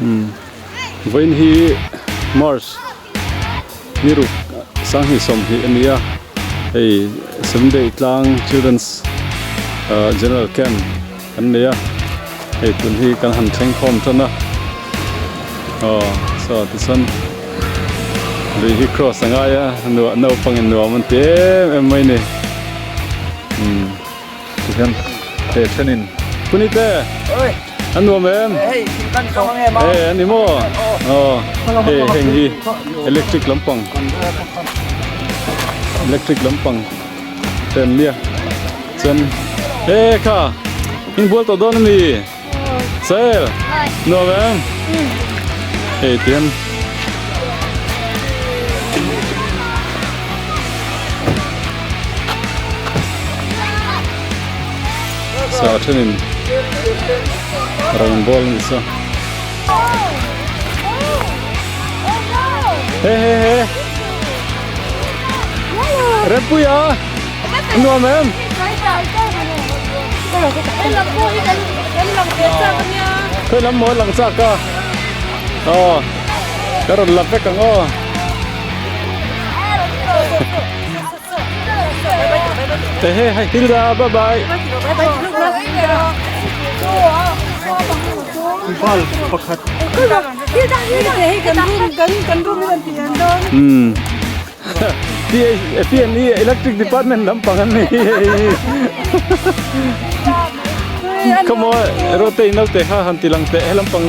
Umm vawiin hi March ni ruk sanghnih sawmhnih a ni a hei Seventh-day tlang Children's ah General Camp kan nei a hei tun hi kan han thleng khawm tan a aw saw tichuan lui hi cross a ngai a nuah naupangin nuam an ti em em mai a ni umm tihian he thenin Punite a nuam em e a ni maw aw hei heng hi electric lampang electric lampang te an nia. Chuan he kha in bual tawh dawn a ni Sir nuam em hei tihian sa thenin rawngbâwl a ni saw he he he Rempuia. Nuam em? Khawi lam maw lang chak a? Aw, ka rawn la vek ang aw. Ehe, hei Hilda, bye bye. Hmm. PNE electric department lampang an ni come on rote in naute kha han ti lang teh he lampang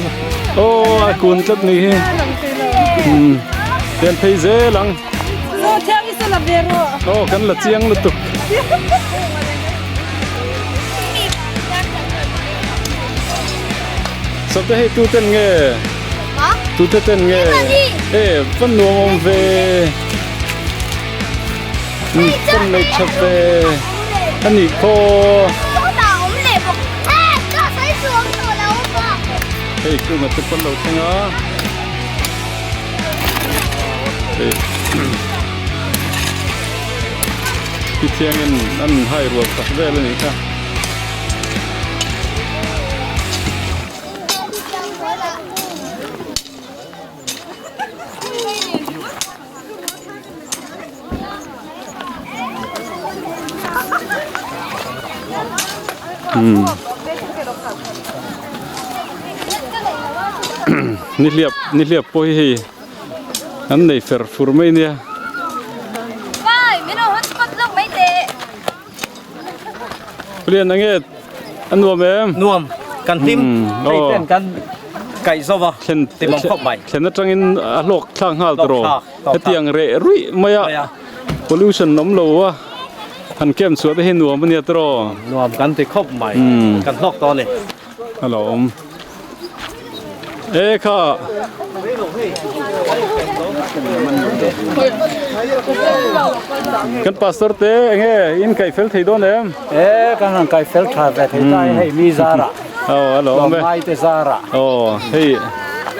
aw a kun tlat ni hi tian phei zel ang aw kan la chiang lutuk Sawte hei tu ten nge? Tu te ten nge? E van nuam awm ve. Kan nei tha ve. A nih khaw. Hei kunga te pawn lo thleng a. Hei. Ti thiangin an hai rual tak vel a nih kha. Nihliap nihliap pawh hi hei an nei fer fur mai nia. Lian ange a nuam em? Nuam kan hlim hei ten kan kaih zo va ti mawm khawp mai. Thlen atangin a hlawk thlak nghal tawh rawh. Hetiang reh ruih mai a pollution awm lo a han camp chhuah te hi nuam ania tawh. Nuam kan ti khawp mai kan hlawk tawh a ni. A lo awm. E kha. Kan pastor te enge in kai fel thei dawn em? E kan han kai fel tha ve thei ta hei mi zara. Aw a lo awm e. Mai te zara. Aw hei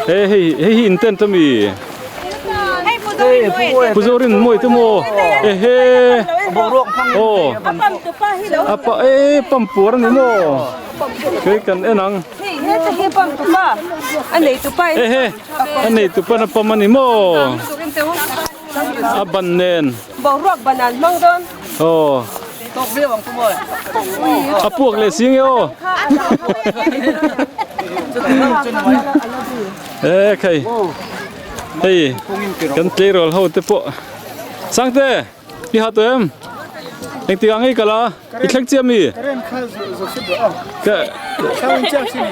he hei hei hi in tent ami? Pu Zorin mawi te maw? Ehe. Aw. Apa e pampuar ani maw? Kei kan en ang. Hei heta hi pump tupa a nei tupa in. Ehe a nei tupa na pump a ni maw? A ban nen. Boruak ban an hmang dawn. Aw. A puak leh si nge aw. E khai. Hei kan tleirawl ho te pawh. Sangte. I ha tawh em? Engtik ah ngei kal a? I thleng chiah mi?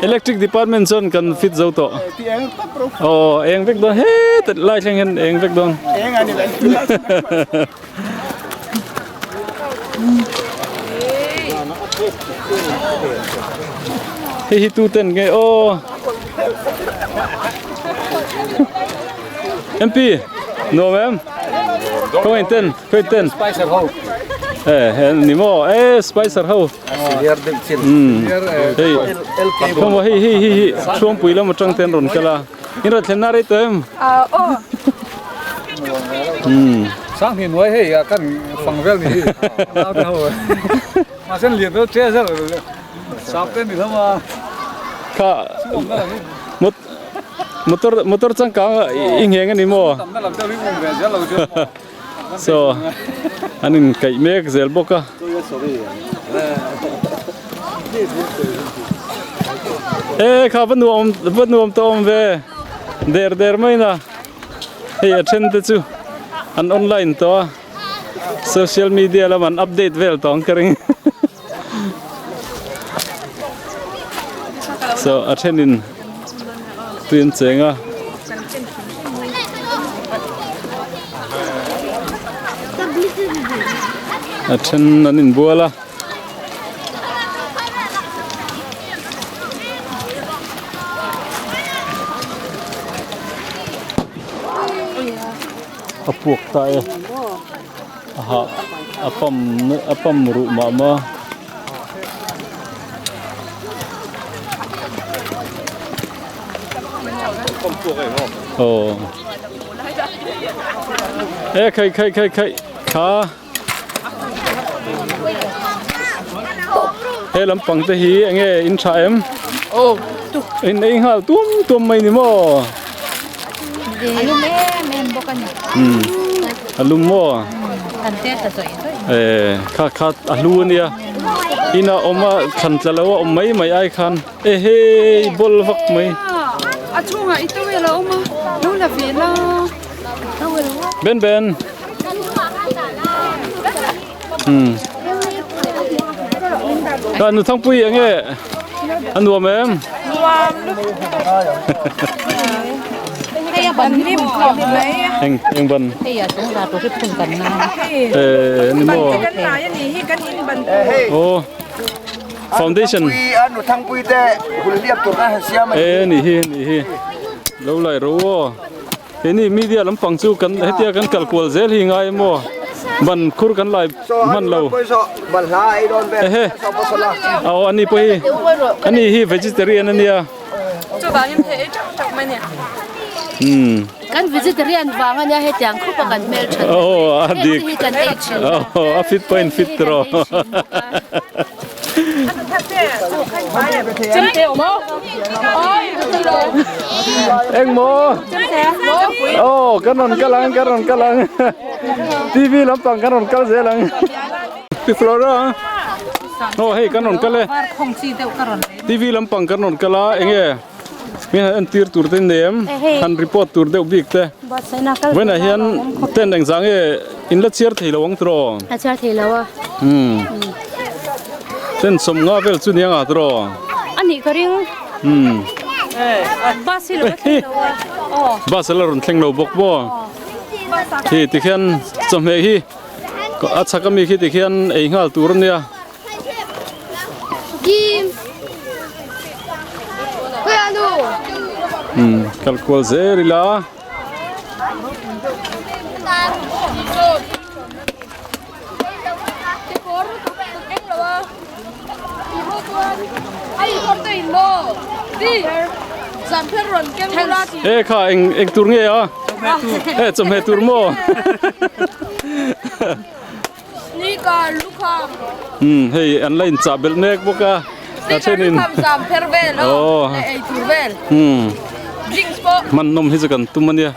Electric department chuan kan fit zo tawh. Aw eng vek dawn hetet lai thleng hian eng vek dawn. Hei hi tu ten nge aw. MP nuam em khaw in ten khaw in ten Spicer ho e he ni maw e Spicer ho senior deuh chin hei khaw maw hei hei hei hi chhuangpui lam atang ten rawn kal a in rawn thlen na rei tawh em aw sang hni nuai hei a kan fang vel ni hi mahse lian deuh che zel sap te ni hlawm a kha mut. Motor motor changkang i ngheng a ni maw? Saw an in kaih mek zel bawk a. E kha va nuam va nuam tawh awm ve der der mai na hei a then te chu an online tawh a social media lam an update vel tawh ang ka ring so a then in tui an cheng a. A then an inbual a. A puak ta e. A hah a pam a pam ruh mah mah a. Aw e khai khai khai khai kha he lampang te hi eng nge in tha em in ei nghal tuam tuam mai ni maw A lum em em bawk a ni. Umm a lum maw? Kan te ta zawih zawih. Eh kha kha a hlu a nia ina awm a thlan tla lo a awm mai mai ai khan ehe bawl vak mai. A chhungah i towel a awm a lo la ve la. Ben Ben. Umm ka nu thangpui eng nge a nuam em? Nuam lutuk. Hei a ban lim khawp mai. Eng eng ban? Hei a chung dah tur hi phun kan na. Eh ni maw? Ban te kan lai a ni hi kan in ban tur. Aw foundation. A nu thangpui te hul liak tur kha han siam a ni. Eh ni hi ni hi lo lai ro aw. Keini media lampang chu kan hetia kan kal kual zel hi ngai emaw ban khur kan lai hman lo ehe aw ani pawh hi ani hi vegetarian ania umm kan vegetarian vang ania hetiang khawp a kan hmel that aw a dik hi kan ei thin aw a fit pawh in fit rawh. Engmaw aw kan rawn kal ang kan rawn kal ang tv lampang kan rawn kal zel ang pi flora aw hei kan rawn kal e tv lampang kan rawn kal a enge mi han entir tur te nem han report tur deuh bik te vawiinah hian tent engzah nge In la chhiar thei lo ang tiraw? A chhiar thei lo a. Umm. Ten sawm nga vel chu nia nga tiraw? A nih ka ring. Umm. Bus hi lo a thleng lo a. Aw. Bus a la rawn thleng lo bawk maw? Khi tikhian chawhmeh hi a chhak ami khi tikhian ei nghal tur a nia. Umm kal kual zel ila. E kha eng eng tur nge a e chawhmeh tur maw um hei an la inchah belh mek bawk a a thenin aw um hman nawm hi chu kan tum a nia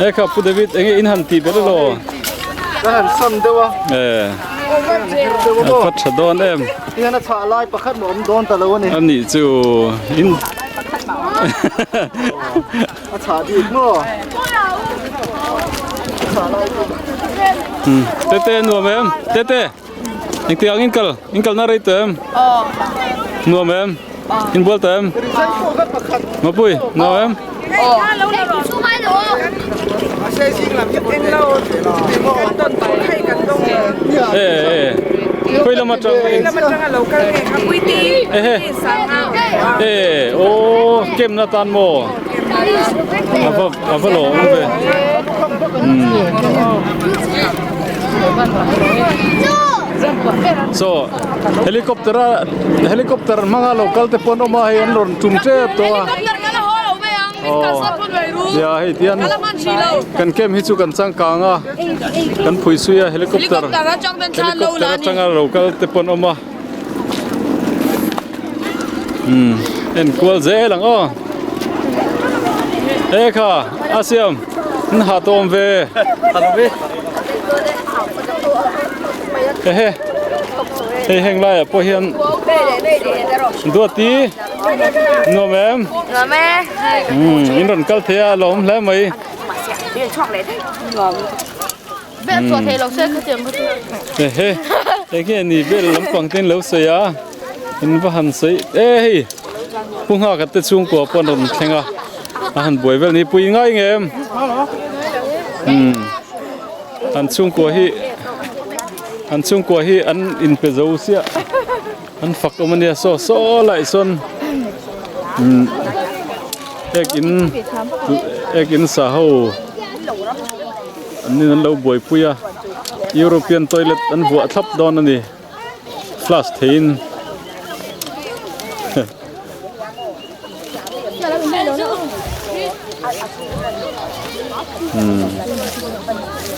e kha pu David enge in han tih belh elaw kan han sawn deuh a e a va tha dawn em tihian a chhah lai pakhat mah awm dawn ta lo a ni a nih chu in A chhah bik maw? Tete nuam em? Tete engtik ang in kal? In kalna rei tawh em? Nuam em? In bual tawh em? Mapui nuam em? E e khawi lam atang ehe e aw kem na tan maw? A va a va lo awm ve so helicopter a helicopter hmanga lo kal te pawh an awm a hei an rawn tum tep tawh a aw nia hei tian kan camp hi chu kan changkang a kan phui sui a helicopter helicopter atanga lo kal te pawh an awm a. Umm en kual zel ang aw. E kha a siam an ha tawm ve ehe hei heng laiah pawh hian duati nuam em Nuam e. In rawn kal thei a lawm hle mai. Ehe enge ni bel lampang te in lo sawi a in va han sawi e hei pu nghak te chhungkua pawh an rawn thleng a a han buai vel ni pui ngai nge em umm an chhungkua hi an chhungkua hi an inpe zo chiah an fak awm ania saw saw lai sawn umm ek in ek in sa ho. An in an lo buaipui a, European toilet an vuah thlap dawn a ni, flush theihin.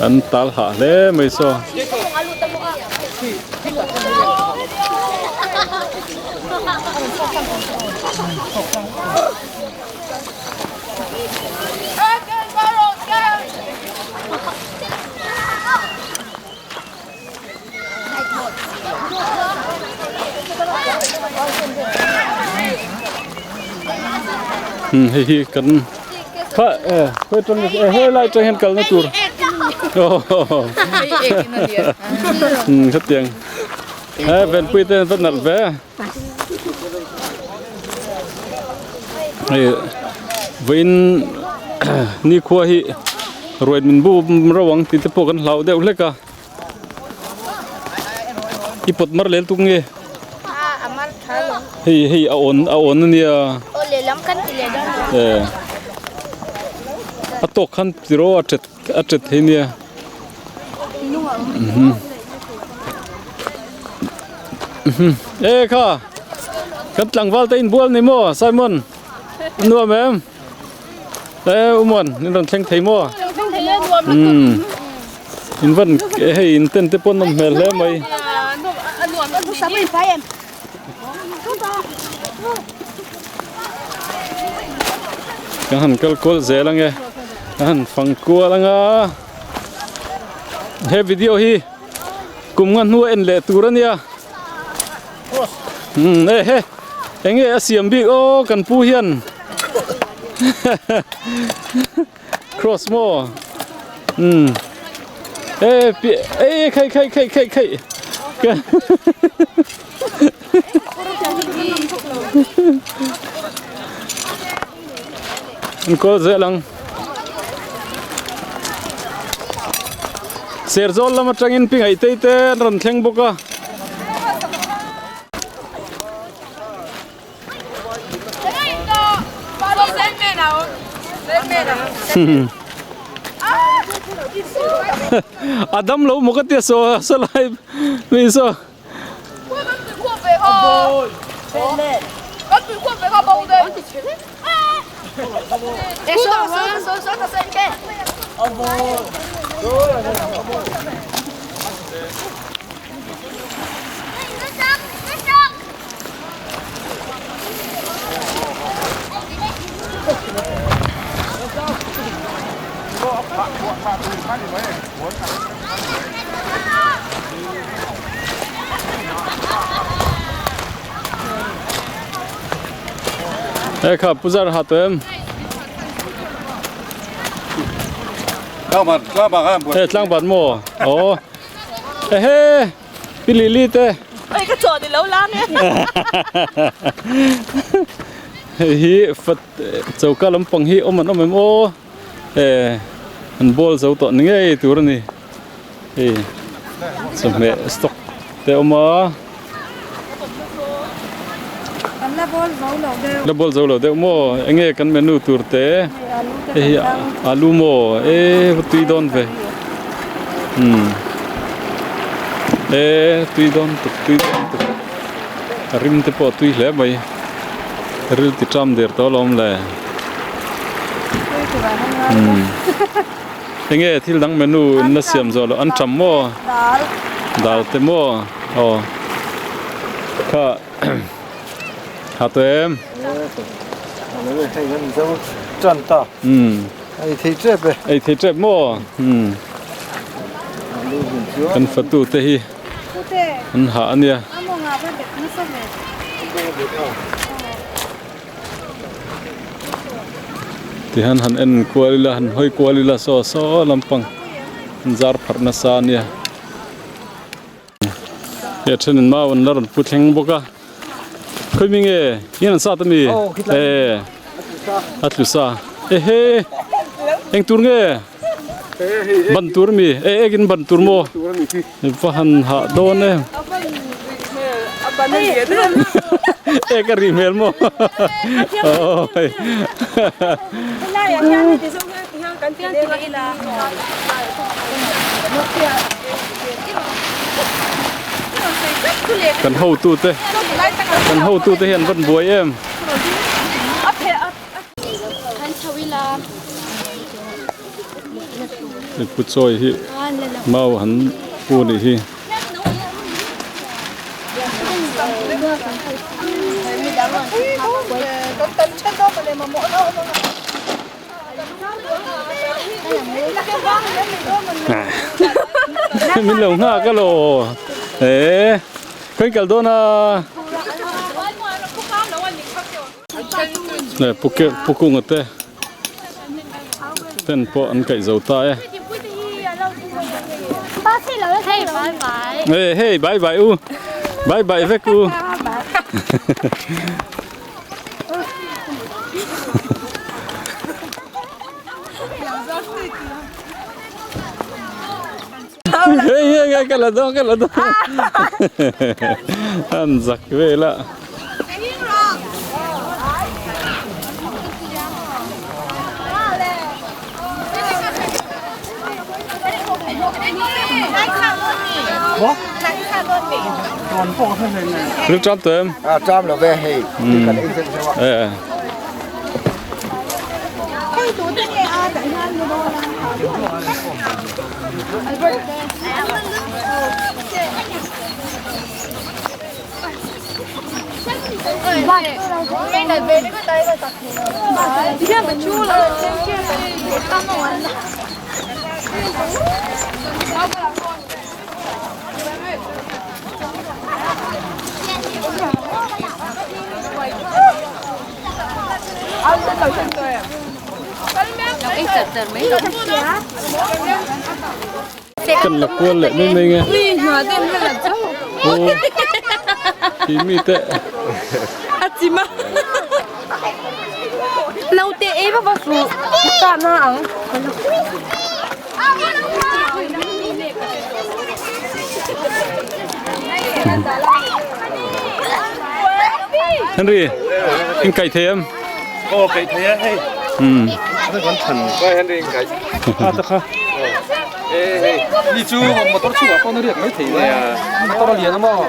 An tal hah hle mai saw. Hei hi kan kha e khawi tang e he lai tang hian kalna tur khatiang he venpui te va nalh ve. Hei vawiin nikhua hi ruai min bu ro ang tih te pawh kan hlau deuh hlek a i pawt mar lel tuk nge hei hei a awn a awn ania e a tawk khan tiraw a tet a tet thei nia. E kha kan tlangval te inbual ni maw Simon a nuam em e Umuan in rawn thleng thei maw in van hei in tent te pawh an awm hmel hle mai. Kan han kal kual zel ange kan han fang kual anga he video hi kum nga hnu a en leh tur ania umm e he enge a siam bik aw kan pu hian cross maw umm e pi e khai khai khai khai khai An kawl zel ang. Serzawl lam atangin pi ngaihtei te an rawn thleng bawk a. A dam lo maw ka tia saw saw lai mi saw. He kha puzar ha to em He tlangbat maw aw ehe pi lili te Oi ka chaw ni lo lang e Hei hi fat choka lampang hi awm an awm em aw E an bawl zo tawh ni ngei tur a ni hei chawhmeh stock te a awm a Kan la bawl zo lo deuh. La bawl zo lo deuh maw enge kan menu tur te hei hi alu maw e va tui dawn ve umm e tui dawn tuk tui dawn tuk a rim te pawh a tui hle mai. Ril ti ṭam der tawh alawm le. Enge thil dang menu in la siam zawh loh an ṭam maw? Dal te maw? Aw. Kha ha tawh em? Hei kan zo tan ta. Ei thei tep e. Ei thei tep maw? Kan fatu te hi an hah a nia. Tihian han en kual ila han hawi kual ila saw saw lampang an zar pharh nasa a nia. Hei a thenin mau an la rawn pu thleng bawk a khawi mi nge hian an sat ami e a tlu sa ehe eng tur nge ban tur ami e ek in ban tur maw va han hah dawn e ek a ri hmel maw awi. Kan hotu te kan hotu te hian van buai em. Hei pu chawi hi mau han pu nih hi. Min lo nghak a lo e khawi kal dawn a le puke pukunga te ten pawh an kaih zo ta e e hei bye bye u bye bye vek u. Hei hei hei ka la dawn ka la dawn an zak vel a. Nước chấm tôm. À chấm là về hei. Ờ. Kan la kual leh mai mai nge. Aw ti mi te. Henry, in kai thei em? Aw kai thei a hei. Um. Henry in kai. A ta kha. Ni chu motor chhungah pawn a riak mai thei le. Motor a lian a maw?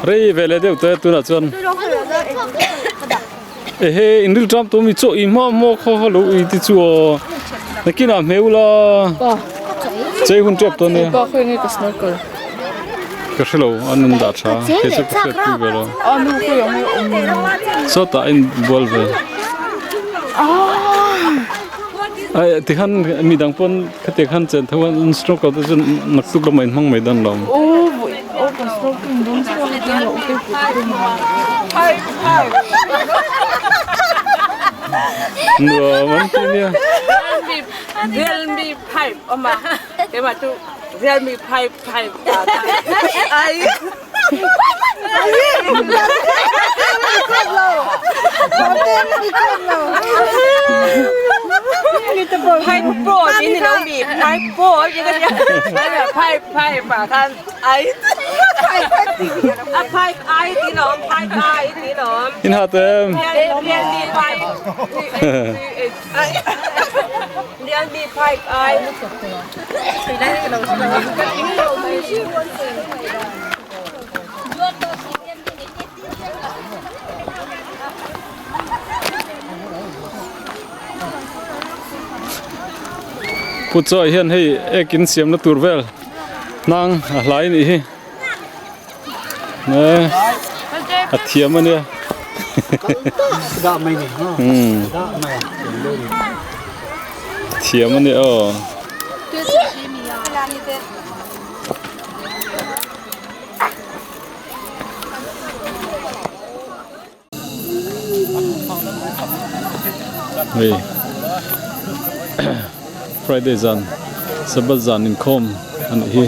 Rei ve leh deuh te tunah chuan ehe in ril ṭam tawh mi chaw i hma hmaw khaw kha lo ui te chu aw nakinah hmeh ula chei hun ṭep tawh ania ka hrelo an in dah ṭha kei chu ka hriat pui ve lo sawtah a inbual ve ai tikhan midang pawn khatiang khan chen tho an snorkel te chu naktuk lamah in hmang mai dawn lo. Nuam an ti nia. Realme 5 awm a keimah chu Realme 5 5 ai Five Pro tih ni lo mi Five Pro tih ka nia Five Five ah khan ai. In hat em? Pu chawi hian hei ek in siamna tur vel hnang a hlai a nih hi a thiam a nia thiam a nia aw. Hei Friday zan Sabbath zan inkhawm a nih hi.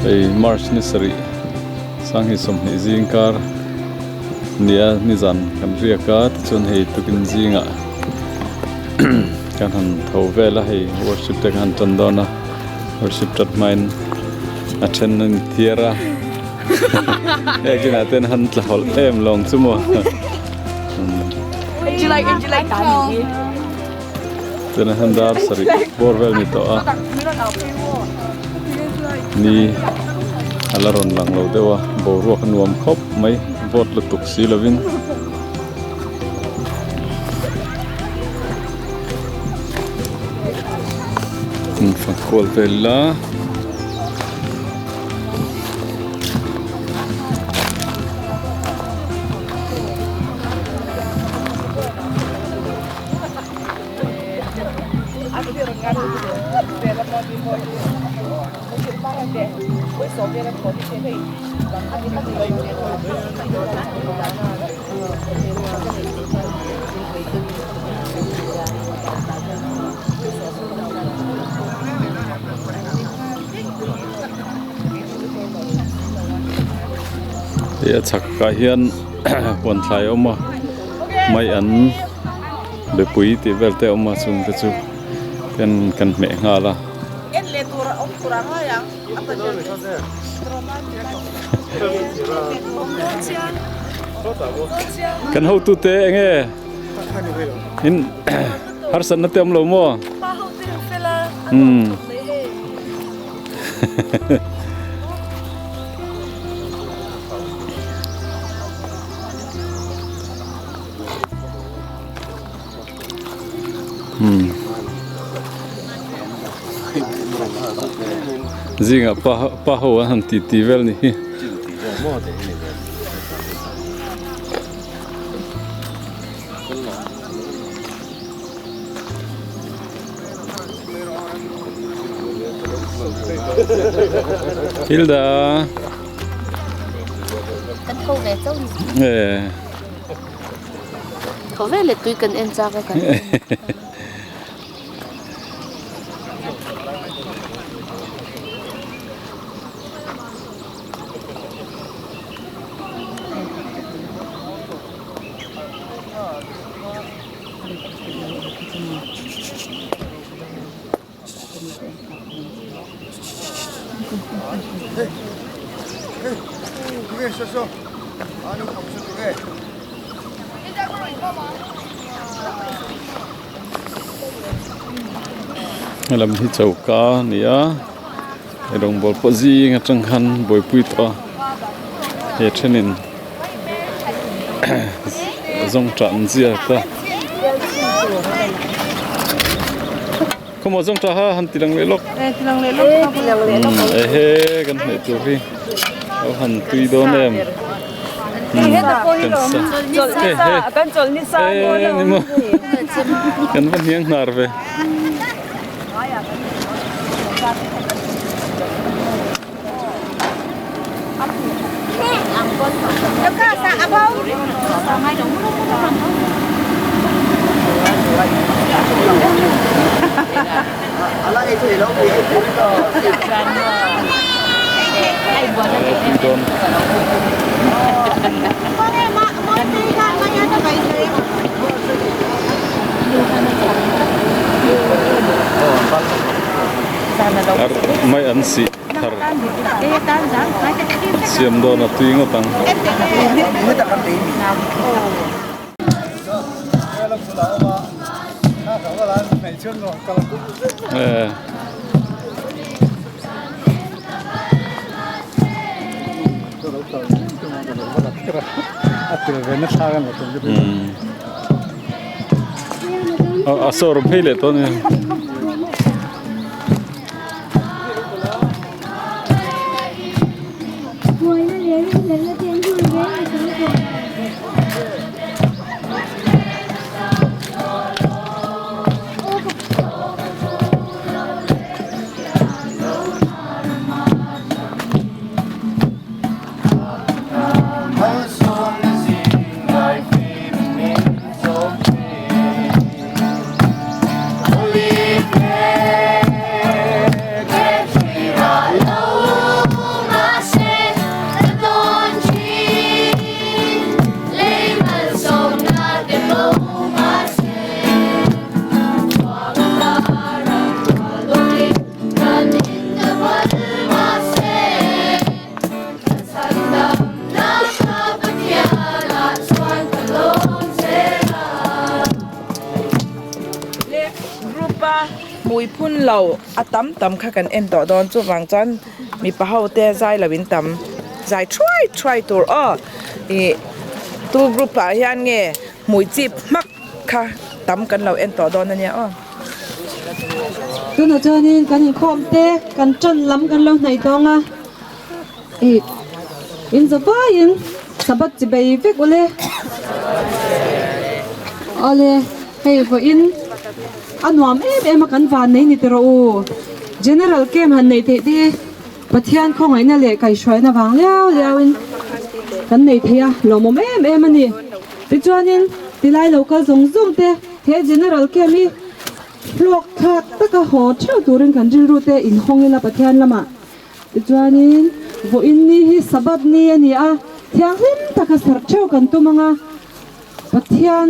Hei March ni sarih sanghnih sawmhnih zing kar nia nizan kan riak a tichuan hei tukin zingah kan han tho vel a hei worship te kan han tan dawn a worship tat hmain a then an inthiar a hei kinah te an han tla hawlh em lawng chu maw. Chuan han dar sarih bawr vel ni tawh a ni a la rawn lang lo deuh a boruak a nuam khawp mai vawt lutuk si lovin. Fak kual vel ila. Hei a chhakah hian huan thlai a awm a mai an bepui tih vel te a awm a chung te chu ten kan hmeh nghal a. Kan hotute enge in harsatna te awm lo maw? Umm. Zingah pa pa ho an han ti ti vel ni hi. Hilda. Kan tho ve chauh ni. Eh. Tho ve le tui kan en chak a kan en. Helam hi choka a ni a eirawngbawl pawh zing atang khan buaipui tawh a he thenin zawngṭah an ziak a khawmaw zawngṭah kha han ti lang leh lawk ehe kan hmeh tur hi a han tui dawn em kan va hniang hnar ve. Mai an sih thar siam dawn a tui ngawt ang. A sawr phei leh tawh a ni. a hmui phun lo a tam tam kha kan en tawh dawn chuvang chuan mipa ho te zai lo in tam zai thuai thuai tur aw ih tu group ah hian nge hmui chip hmak kha tam kan lo en tawh dawn ania aw. Tunah chuanin kan inkhawm te kan tan lam kan lo hnaih tawng a ih in za vaiin sabat chi bei vek ule awle hei vawiin a nuam em em a kan van nei ni tiraw u general camp han neih theih te Pathian khawngaihna leh kaihhruaina vang liau liauin kan nei thei a, lawmawm em em a ni. Tichuanin tilai lo kal zawng zawng te he General Camp hi hlawk thlak taka haw theuh turin kan rilru te inhawng ila Pathian lamah. Tichuanin vawiin ni hi Sabbath ni a ni a, thianghlim taka serh theuh kan tum ang a, Pathian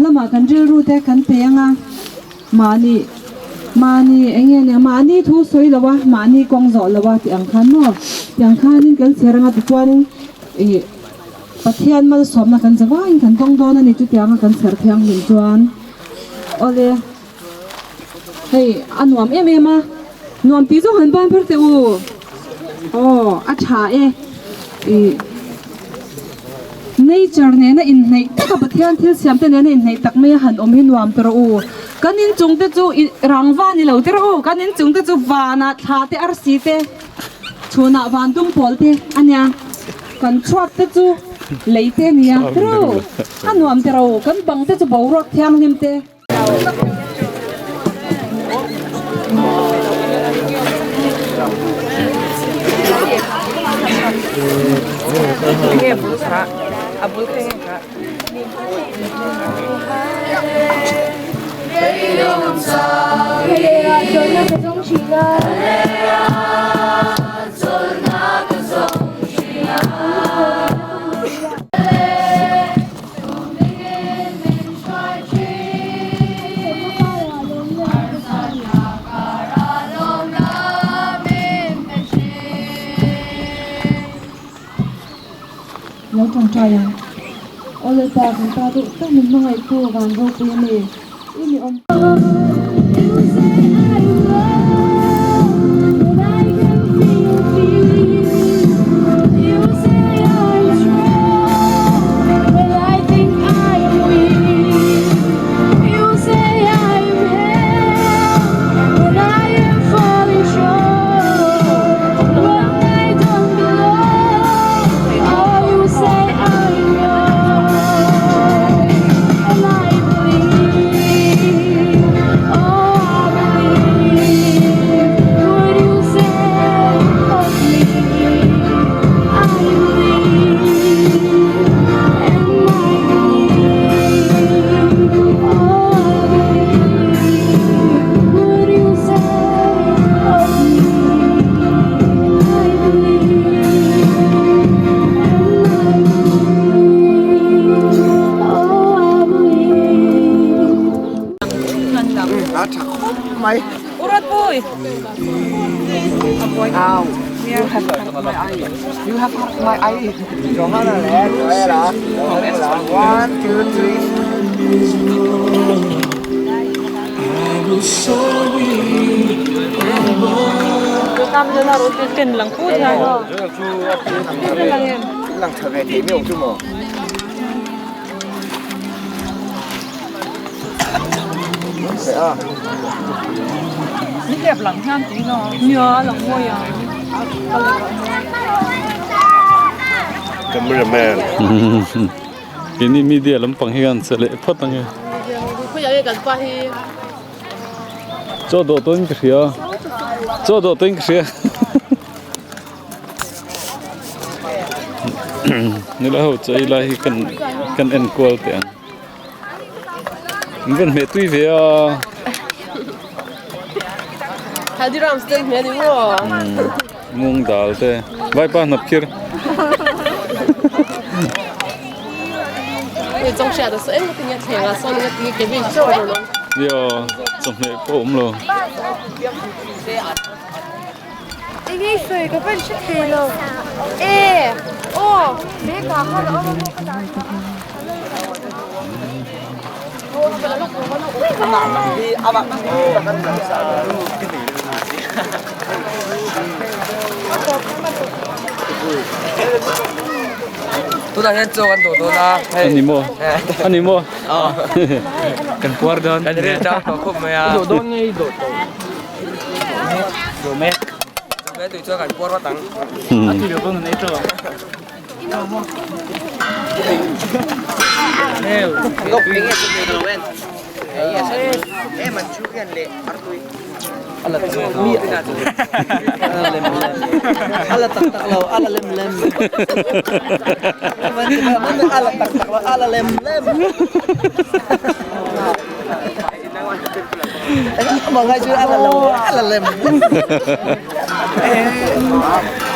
lamah kan rilru te kan pe ang a, mahni mahni eng nge nia mahni thu sawi lo a, mahni kawng zawh lo a tih ang khan maw tih ang khanin kan chher ang a tichuanin ih Pathian malsawmna kan zavaiin kan tawng dawn a ni chutianga kan chher thianghlim chuan awle hei a nuam em em a nuam tih zawng han ban ber teh u aw a tha e ih. Nature nena inhneih taka Pathian thil siam te nena inhneih tak mai a han awm hi nuam ta rawh u. Kan inchung te chu rangva ni lo te rawh u, kan inchung te chu vanah thla te arsi te chhunah van tum pawl te a nia, kan chhuat te chu lei te a nia te rawh u, a nuam te rawh u, kan bang te chu boruak thianghlim te. Lo tawngtai ang. Aw Lalpa, kan ta duh tak min hmangaihtu van ropui a ni. I mi awm. Cameraman. Ini media lampang hi kan che leh phawt ang e. Chaw dawh tawhin ka hria. Chaw dawh tawhin ka hria. Nula ho chaw ei lai hi kan kan en kual teh ang. An rawn hmeh tui ve a. Haldiram's te hmeh ni maw? Mung dal te. Vaipa hnap khir. Ni chawng hriat a saw eng tin nge thleng a sawn nge ti cabin chaw lo. Yo, chawhmeh pawh awm lo. Enge i sawi ka van hre thei lo. E aw, he ka kha lo awm a maw ka dah. Tunah hian chaw kan duh dawn a. Ani maw? Ani maw? Kan puar dawn. Kan ril tang tawh khawp mai a. Duh dawn nge i duh tawh? Duh mek. Duh mek tui chuan kan puar vat ang. A tui lo pawn kan ei tawh ang.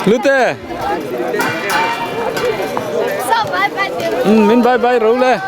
Lute. Min bye bye ro le.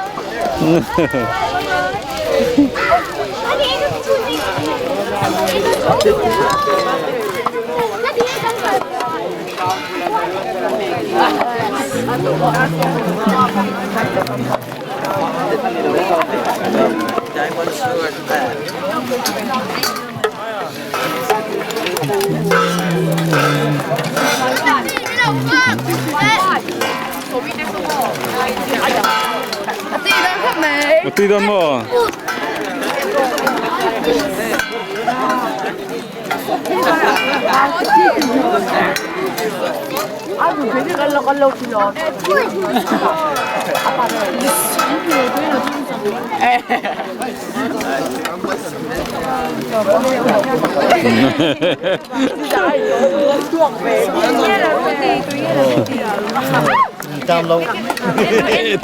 A tui dawn maw?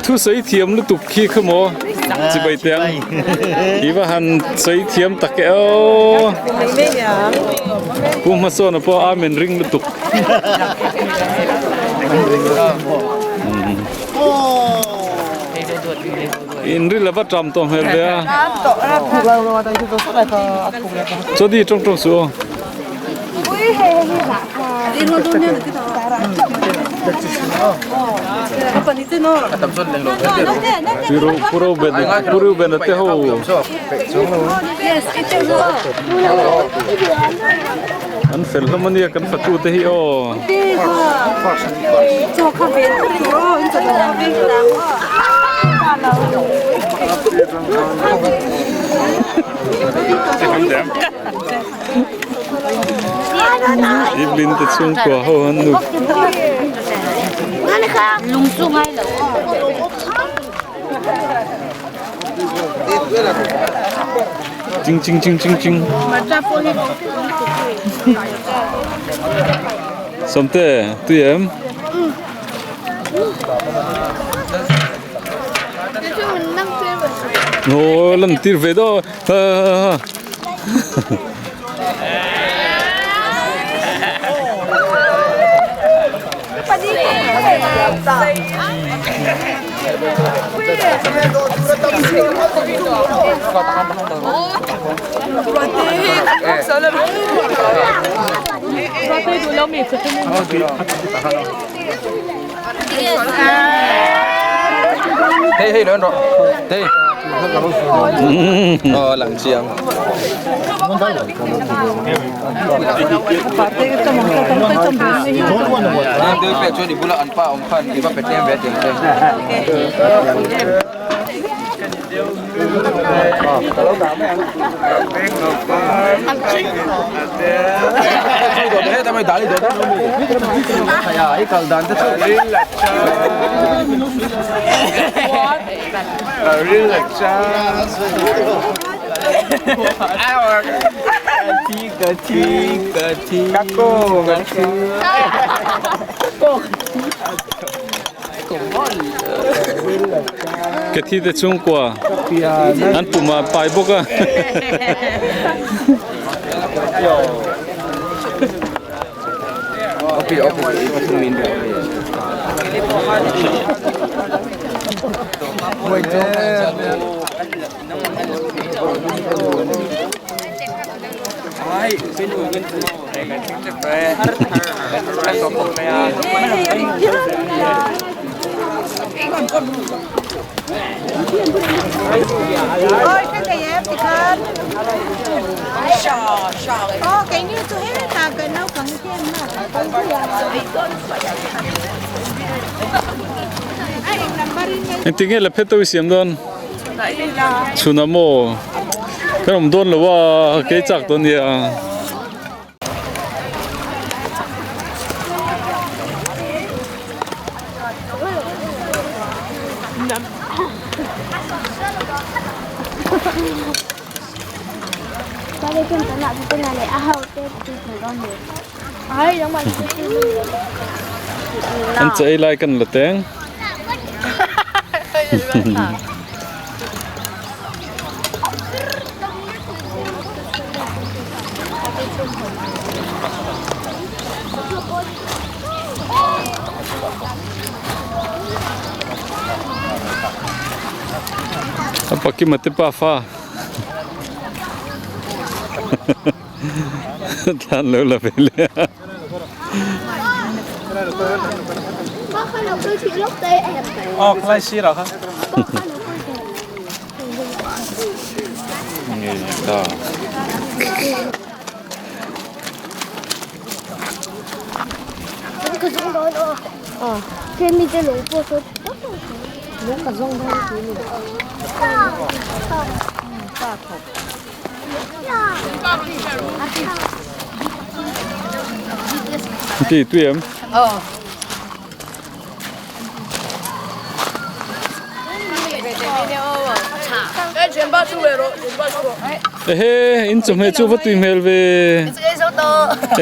Thu sawi thiam lutuk khi kha maw chibai te ang i va han sawi thiam tak e aw pu hmasawn a pawh amen ring lutuk. In ri lova ṭam tawh hmel ve a. Chawdi ṭawng ṭawng suh aw. Puro ben puro ben te ho. An fel hlawm ania kan fatu te hi aw. Evelyn te chhungkua ho an nu. Ching ching ching ching ching. Sawmte, tui em? Ồ, lần tir về đó. Hei hei lo Hei. Ờ lặng chiang. Kathy te chhungkua an pum ah pai bawk a. Engtin nge la phet to i siam dawn? Chhun ah maw? Kan awm dawn lo a, kei chak dawn nia. An che ei lai kan la teng. A pakima te pa fa thlan lo la ve le a. Ti tui em? Ehe, in chawhmeh chu va tui hmel ve.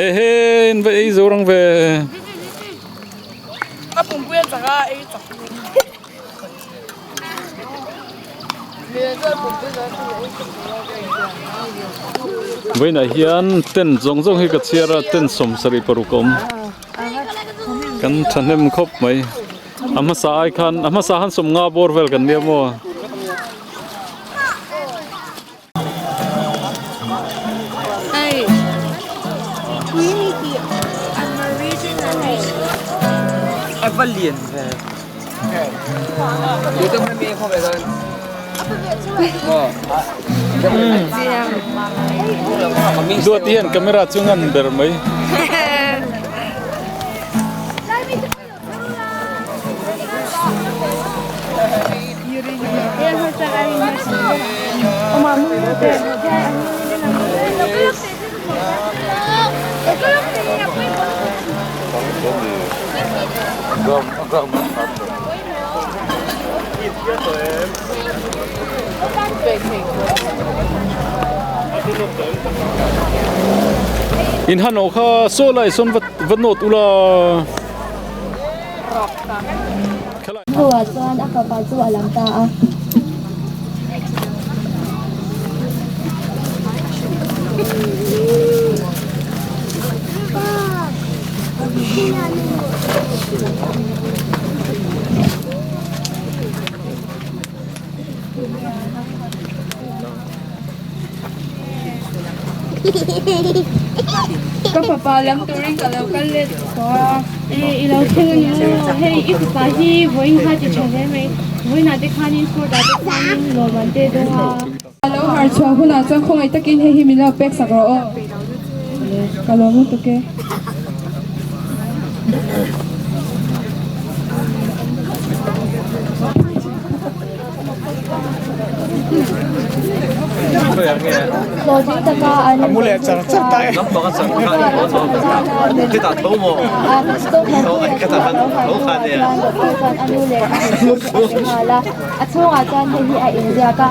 Ehe, in va ei zo rang ve. Vawiinah hian tent zawng zawng hi ka chhiar a, tent 76 a awm. Kan thahnem khawp mai. A hmasa ai khan a hmasa han 50 bawr vel kan nia maw. Duat hian camera chu ngan ber mai. In han awh kha saw lai sawn va nawt ula. Hnuah chuan a fapa chu a lam ta a. Ka fapa lam turin ka lo kal let tawh a. E, i lo thleng a ni maw? Hei, i fapa hi vawiin kha ti tha hle mai. Vawiinah te khanin sport ah te khanin lawm an te dawn a. A lo har chhuah hunah chuan khawngaih takin hei hi min lo pek sak rawh aw. Ka lawm lutuk e. A chhungah chuan hei hi a inziak a.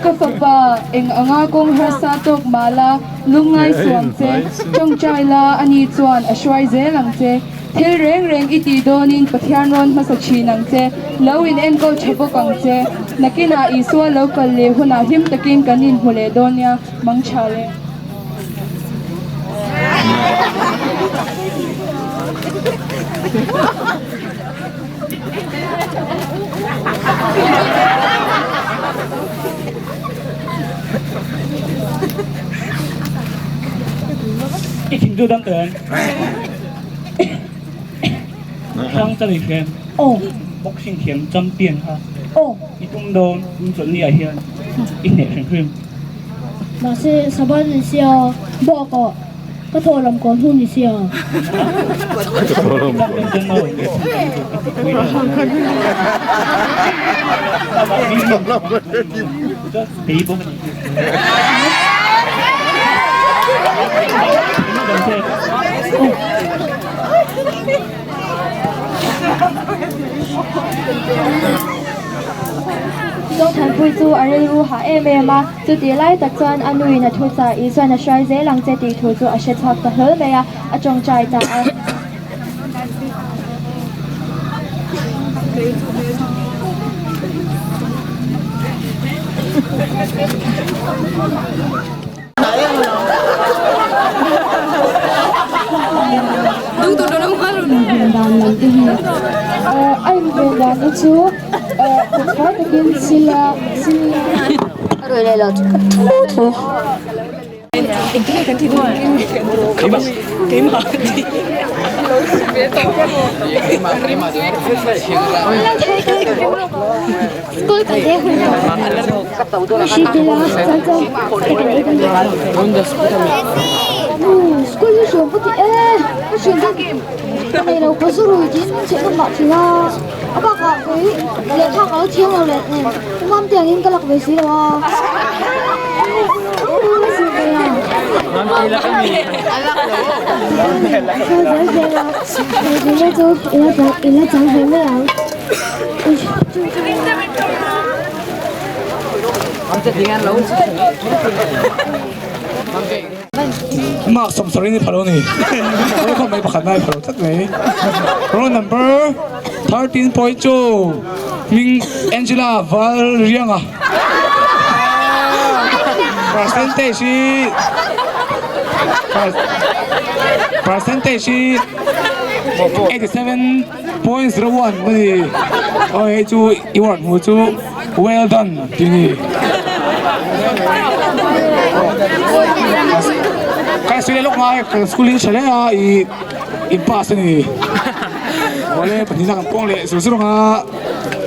Ka fapa eng anga kawng harsa tawk mah la lungngai suam che, tawngtai la ani chuan a hruai zel ang che. Thil reng reng i tih dawnin Pathian rawn hmasa thin ang che, lo in enkawl tha bawk ang che. Nakinah Isua lo kal leh hunah hlim takin kan inhmu leh dawn nia, mang tha le. I thin tu dang ten. Hrang chang i hria em? Aw. Boxing thiam champion kha. Aw. I tum dawn tun chawlhni ah hian i hneh hrim hrim. Mahse Saban ni sia bakah ka thawh lam kawn hun ni sia. Zothanpui chu a rilru hah em em a, chutih lai tak chuan a nuin a thu chah Isuan a hruai zel ang che tih thu chu a hre chhuak ta hlawl mai a, a tawngtai ta a. A inven dan te chu kut fai takin sila sila Mark sawmsarih ni phalo ni. Roll khawp mai pakhat nai phalo tlat mai. Roll number 13.2 Ming Angela Valrianga. Percentage hi percentage hi 87.01 a ni. Aw hei chu i word hmu chu well done tih a ni. Kan sawi leh lawk ngai kan school in tha hle a ih in pass a ni. Awle pahnihna kan pawng leh zur zur ang a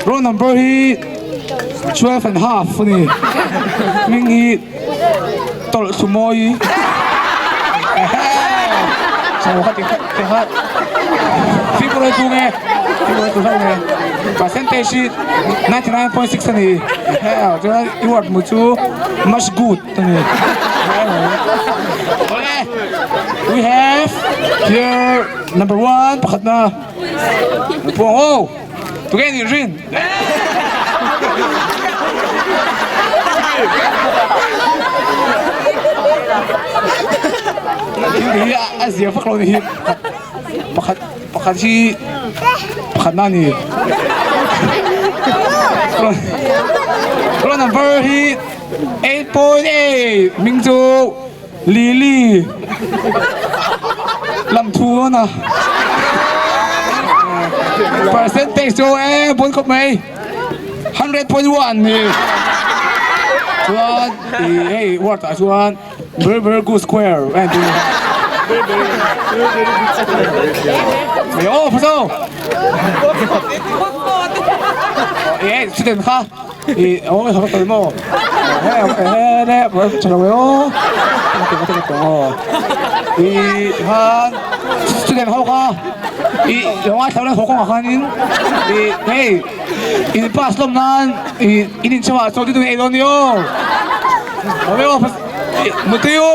roll number hi 12 and half a ni. Hming hi tawlh thlu mawi percentage hi 99.6 a ni chuan i word hmuh chu much good a ni we have here number 1 pakhatna pawng aw tunge nih rin. Thil hi a zia vak lo ni hi pakhat pakhat hi pakhat na ni roll number hi 8.8 hming chu Lily lam thu dawn a percentage chu e bon khawp mai 100.1 ni chuan i hei word ah chuan very very good square a entir a aw phazo e student kha I aw ka tawh maw he he le tha lo e aw ka tawh aw i khan student ho kha i lo ngai thlo haw kawngah khanin i hei in pass lawm nan i in inchhungah chaw te ei dawn ni aw awm e aw mutui u.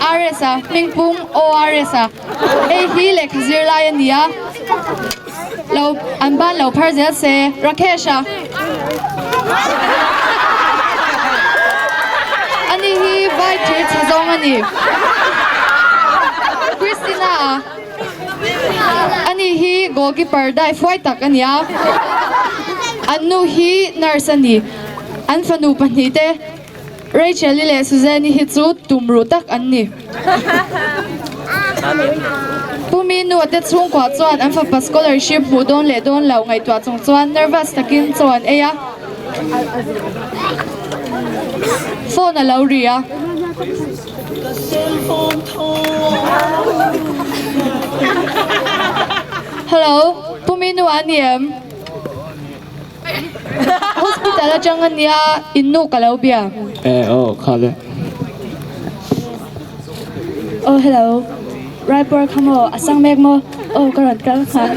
RS a hmingpum ORS a hei hi lehkha zir lai a ni a lo an ban lo phar zel se Rakesh a ani hi vai thir chhe zawng a ni Christina a ani hi goalkeeper dai fuai tak a ni a. An nu hi nurse a ni. An fanu pahnihte Rachel-i leh Suzanne-i hi chu tumruh tak an ni. Pumi nu te chhungkua chuan an fapa scholarship hmuh dawn leh dawn lo ngaihtuah chung chuan nervous takin chaw an ei a. Phone a lo ri a. Hello, Pumi nu a ni em? Hospital atang a nia, in nu ka lo bia. Eh, aw, kha le. Aw, hello. Raipur kha maw, a sang mek maw? Aw, ka rawn kal nghal.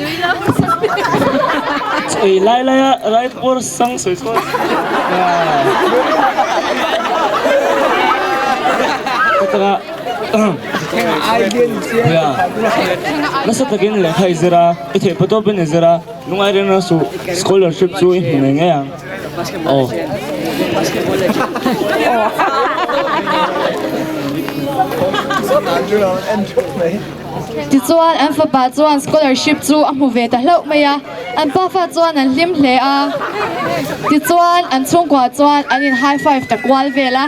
Ei lai lai a Raipur sang sawi chuan. Ka taka ya nasa takin lehkha i zir a, i theih pawh tawpin i zir a. Lungai reng reng suh, scholarship chu i hmu ngei ngei ang. Aw. Tichuan an fapa chuan scholarship chu a hmu ve ta hlauh mai a, an pafa chuan an hlim hle a. Tichuan an chhungkua chuan an in high five ta kual vel a.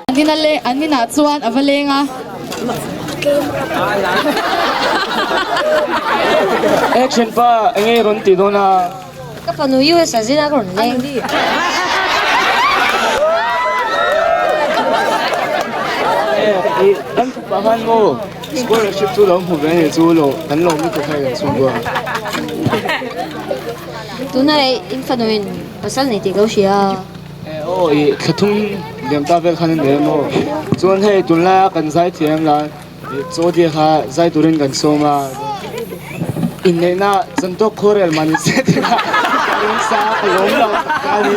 An ina leh an inah chuan a va leng a. Action pa enge rawn ti dawn a? Ka fanu US a zin a ka rawn leng. Eh, kan fapa khan maw scholarship chu lo hmu ve ni chu lo kan lawm lutuk hei kan chhungkua. Tuna in fanu in pasal nei tih ka lo hria a. Eh aw i thla thum liam ta vel khan a nei a maw. Chuan hei tunlaia kan zai thiam la Chaw kha zai turin kan sawm a, inneihna chantawk khuarel mah ni se tihah ringsa ka lawm lo tak tak a ni.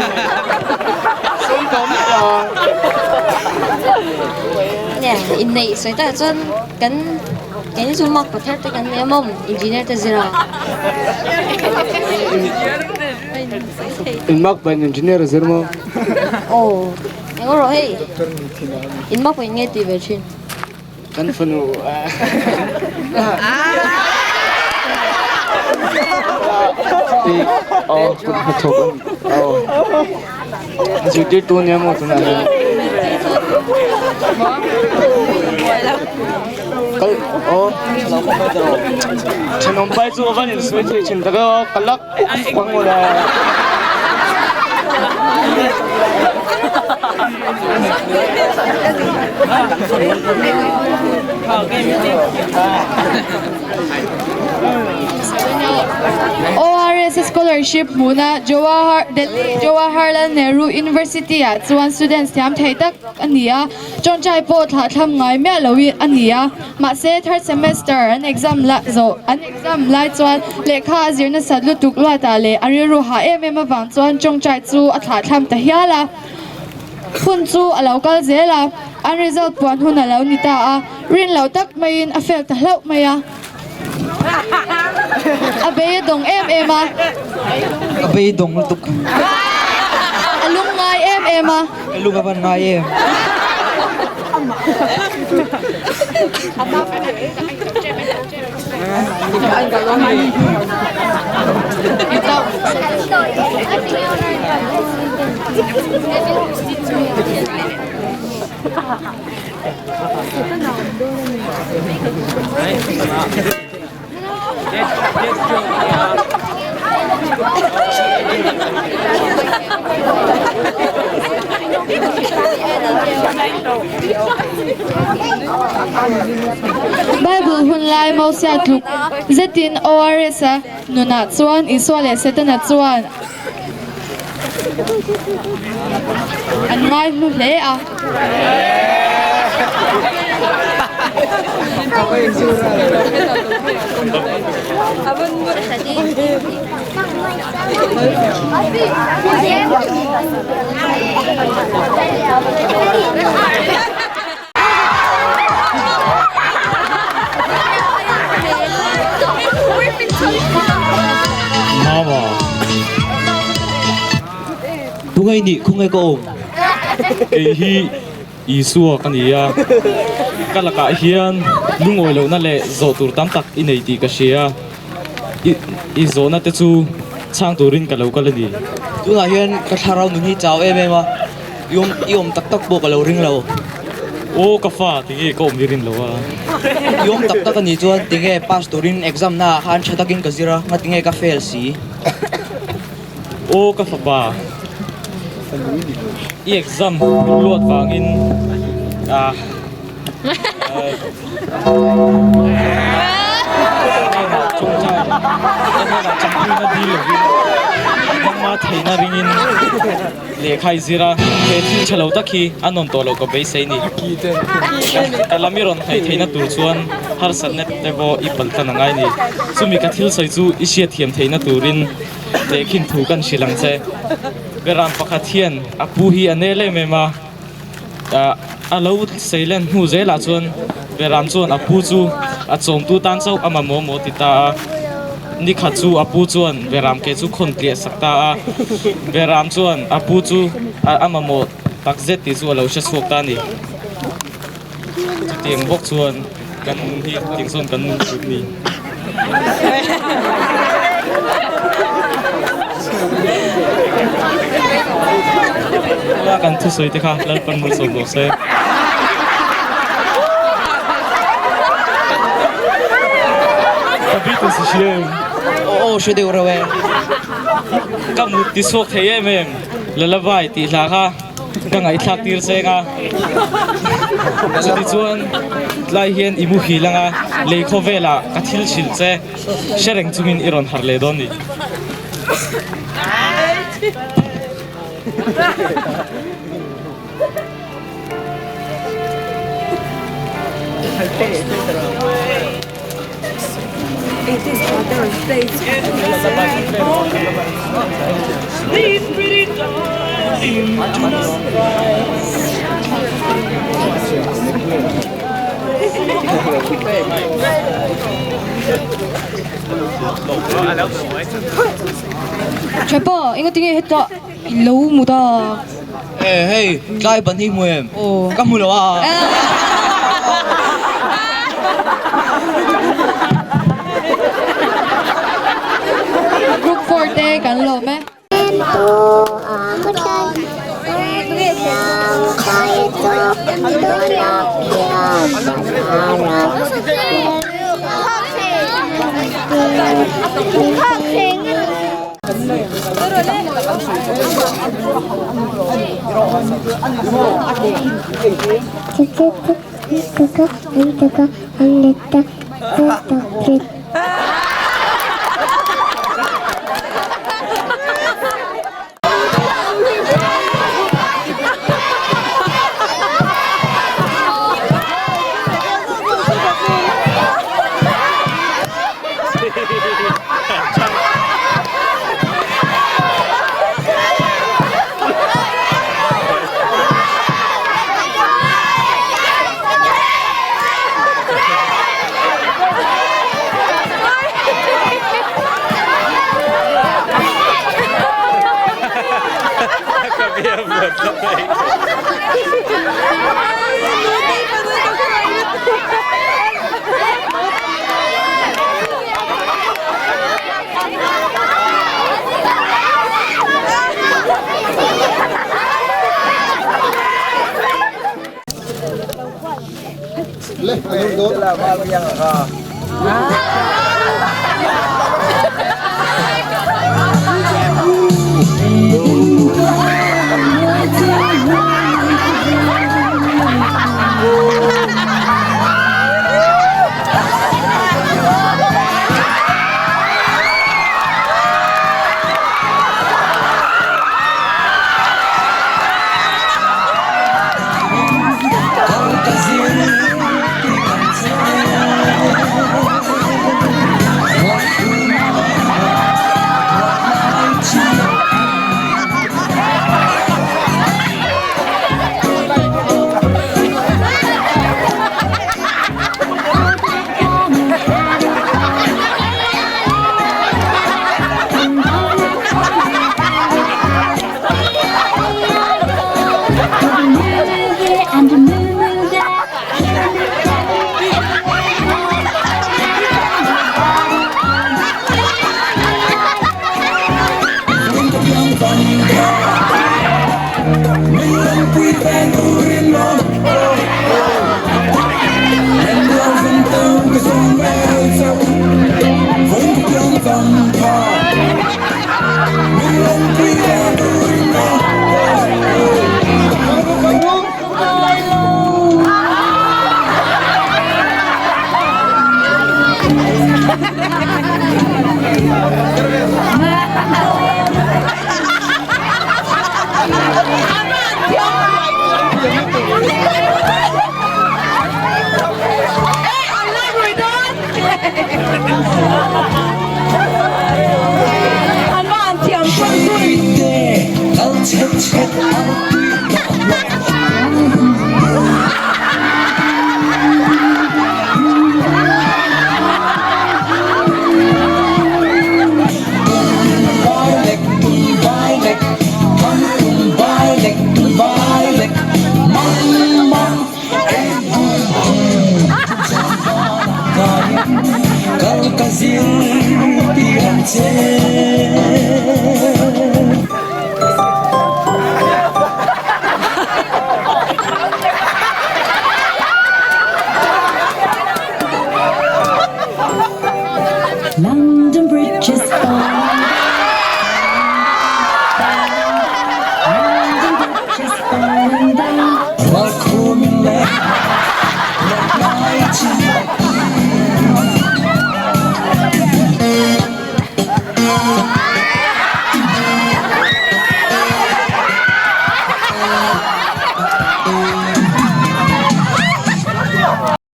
Sawm ta miah lo a. Nia, inneih sawi takah chuan kan keini chu mark pathar te kan nei a maw, engineer te zir a. In mark pahin engineer a zir maw? Aw, eng rawh hei, in mark pahin nge tih ve thin? Kan fanu aw kut hnathawk aw zirtirtu nia maw tunah hian kal aw thenawm pai chu a van insawi thei thin tak e aw ka lak pang mawle. ORS Scholarship hmuna Jawahar Delhi Jawaharlal Nehru University ah chuan students thiam thei tak a ni a, tawngtai pawh thlahthlam ngai miah lo a ni a, mahse third semester an exam la zawh an exam lai chuan lehkha a zir nasat lutuk luatah leh a rilru hah em em avang chuan tawngtai chu a thlahthlam ta hial a. Hun chu a lo kal zel a, an result puan hun a lo ni ta a, rin loh tak maiin a fail ta hlauh mai a. A bei a dawng em em a. A bei dawng lutuk. A lung ngai em em a. A lung a van ngai em. Bible hun lai Mosia tluk zetin ORS a nunah chuan Isua leh Setana chuan an ngai hlu hle a. Tunge i nih? Khawnge ka awm? Kei hi Isua ka ni a, ka lakah hian lungawi lohna leh zawh tur tam tak i nei tih ka hria. I zawhna te chu chhang turin ka lo kal a ni. Tunah hian ka thlarau nun hi chau em em a, i awm i awm tak tak pawh ka lo ring lo. Aw ka fa, tinge ka awm i rin lo a. I awm tak tak a nih chuan tinge pass turin exam naah khan tha takin ka zir a, ngatinge ka fail si. Aw ka fapa, i exam luat vangin ah. Nangma theihna ringin lehkha i zir a, he thil tha lo tak hi a nawn tawh loh ka beisei ni. Ka lam i rawn hnaih theihna tur chuan harsatna te pawh i palh tlan a ngai ni. Chumi ka thil sawi chu i hriatthiam theihna turin lehkhin thu kan hrilh ang che. Beram pakhat hian a pu hi a nel em em a. A lo seilen hnu zelah chuan Beram chuan a pu chu a chawmtu tan chauh a mamawh maw ti ta a. Nikhat chu a pu chuan Beram ke chu khawn tliah sak ta a. Beram chuan a pu chu a mamawh tak zet tih chu a lo hre chhuak ta a ni. Chutiang bawk chuan kan nun hi tiang chuan kan nun tut ni. Tuna kan thusawi te kha Lalpan malsawm rawh se. Ka Beatles i hria em? Aw hre deuh reuh e. Ka mut ti chhuak thei em em Lullaby tih hla kha. Ka ngaihthlak tir cheng a, chutichuan tlai hian i muhil anga lei khawvelah ka thil hrilh che hre reng chungin i rawn harh leh dawn ni. Chepa, enga tinge hetah i lo mu ta? E hei, tlai ban hi hmu em? Ka hmu lo a. Group 4 te kan lawm e.